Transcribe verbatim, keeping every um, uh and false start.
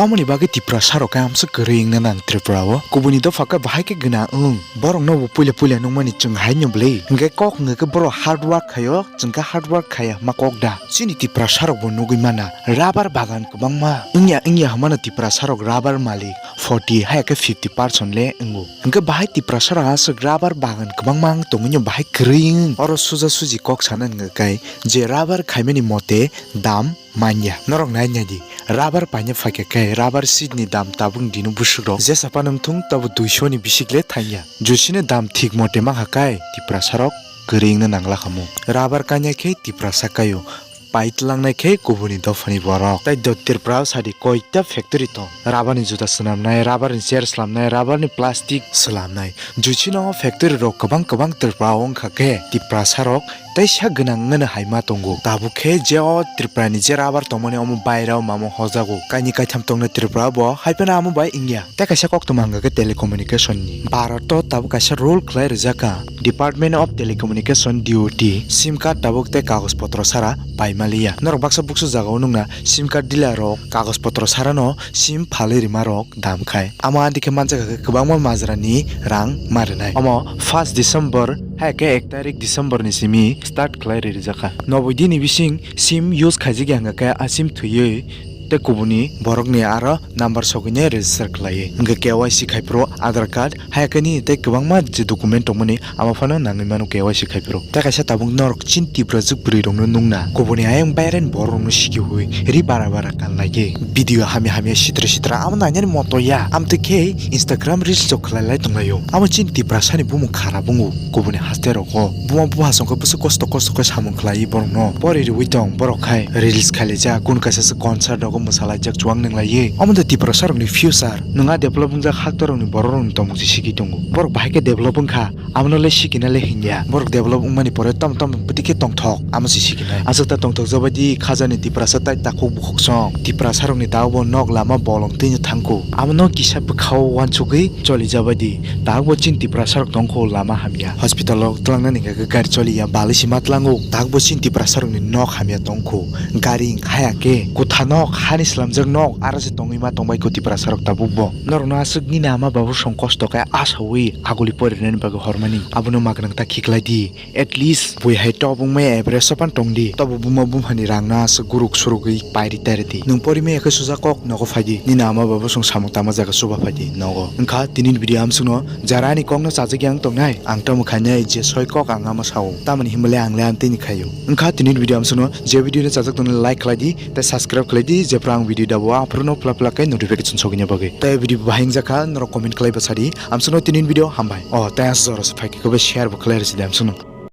Omoni bagwi Tiprasa rok khe amswk kwrwi wngna nang Tripura o. Kubuni dopha khe bahai khe gwnang wng. Borok no bo puila puila nukmani chwng hai no bwlwi. Hwnkhe kok hwnkhe borok hard work khaio, chwng khe hard work khaiya hwma kok da. Chini Tiprasa rok bo nugwi mana rubber bagan kwbangma. Wngya wngya hwmano Tiprasa rok rubber malik forty hai khe fifty percent le wngo. Hwnkhe bahai Tiprasa rok aswk rubber bagan kwbangma wng tongwino bahai kwrwi wng. Oro suja suji kok sana hwnkhe je rubber khaimani mote dam manya. Norok nai nai di, rubber paina phaikha khe rubber seed ni dam tabuk dino bwswk rok jesa phano wngthung tabo duiso ni bisik le thangya. Jusino dam thik mote mankha khe Tiprasa rok kwrwi wngna nangla khamu. Rubber kanya khe Tiprasa kaio, pai tlangnai khe kubuni dophani borok. Tai do Tripura o sadi koita factory tong. Rubber ni juta swnamnai, rubber ni chair swnamnai, rubber ni plastic swnamnai. Jusino factory rok kwbang kwbang Tripura o wngkha khe Tiprasa rok teisa gwnang wngmano hai ma tongo. Tabuk khe je o Tripura ni je rubber tongmani omo baira o mamo hojago. Kaini kaitham tongnai Tripura bo, hai phano amo bai wngya. Tei kaisa koktwma hwnkha khe telecommunication ni. Bharat o tabuk kaisa rule khlai rijak kha Department of Telecommunication, D O T, sim card tabuk tei kagoj potro sara paima liya. Norok baksa buksu jagao nukna sim card dealer rok kagoj potro sarano sim phalwi rima rok dam khai. Amo adikhe manjak kha khe kwbangma majra ni rang ma rwnai. Omo first December hai khe ek tarik December ni simi start khlai ri rijak kha. Noboi din ni bising sim use khaijak ya hwnkha khe a sim thwiwi tei kubuni borokni aro number sogwini register khlaiwi. Hwnkhe K Y C khai phuru Aadhaar card hai khe nini tei kwbangma je document tongmani amo phano nangwi mano K Y C khai phuru. Tei kaisa tabuk norok chini Tiprajwk bwrwi rokno nukna kubuni ayang bairani borok rokno sikiwi ri bara bara kanlaiwi video hamya hamya sitra sitra amo nainani moto ya. Amtwi khe Instagram reels rok khlai lai tonglaio. Amo chini Tiprasani bumung khara bungo kubuni haste rogo. Buma buha songkhe bwswk kosto kosto khe samung khlaiwi borokno pori riwi tong. Borok khai reels khailaijak, kun kaisa se concert rogo mwsalaijak chuwang nwnglaiwi. Omo de Tiprasa rokni future. Nwng a develop wngjak haktorokni borok rokni tongmung se sikwi tongo. Borok bahai khe develop wngkha, abono le sikina le hinya. Borok develop wngmani pore tamo tamo bwtwi khe tongthok, amo se sikinai. Aswk ta tongthok jabaidi khajani Tiprasa tai takhuk bukhuk song. Tiprasa rokni tabukbo nok lama bolong twino thangkhu. Abono kisa bwkhao uansugwi choli jabaidi. Tabukbo chini Tiprasa rok tongkhu lama hamya. Hospital rok twlangnani hwnkhe gari choliya balwi se ma tlango. Tabukbo chini Tiprasa rokni nok hamya tongkhu. Gari haya khe kwtha nok, hani swlamjak nok, aro se tongwi ma tongbai kho Tiprasa rok tabukbo. Norokno aswk nini ama babu song kosto khe asawi aguli porinani bagwi hormani. Abono magrang ta khiklai di. At least bui hai top wngmaya average o phano tong di. Tobo buma bumhani rangno aswk guruk surugwi pairi tari di. Nwng porimaya khe suja kok nogo phai di. Nini ama babu song samung tangma jaga chuba phai di nogo. Wngkha tinini video amsukno jara ani kokno chajak yang tongnai. Ang tamo khainai je soi kok ang ama sao. Tamoni hinmale ang le amtwini khaio. Wngkha tinini video amsukno je video no chajak tongnai like khlai di. Tei subscribe khlai di, jephru ang video dabo, aphuru no pla pla khe notification sogwini bagwi. Tei video bo bahai wngjakha, norok comment khlai bwsa di, amsukno tinin video hambai. O, tei aswk jora se phai khe share bo khlai rwsi di amsukno.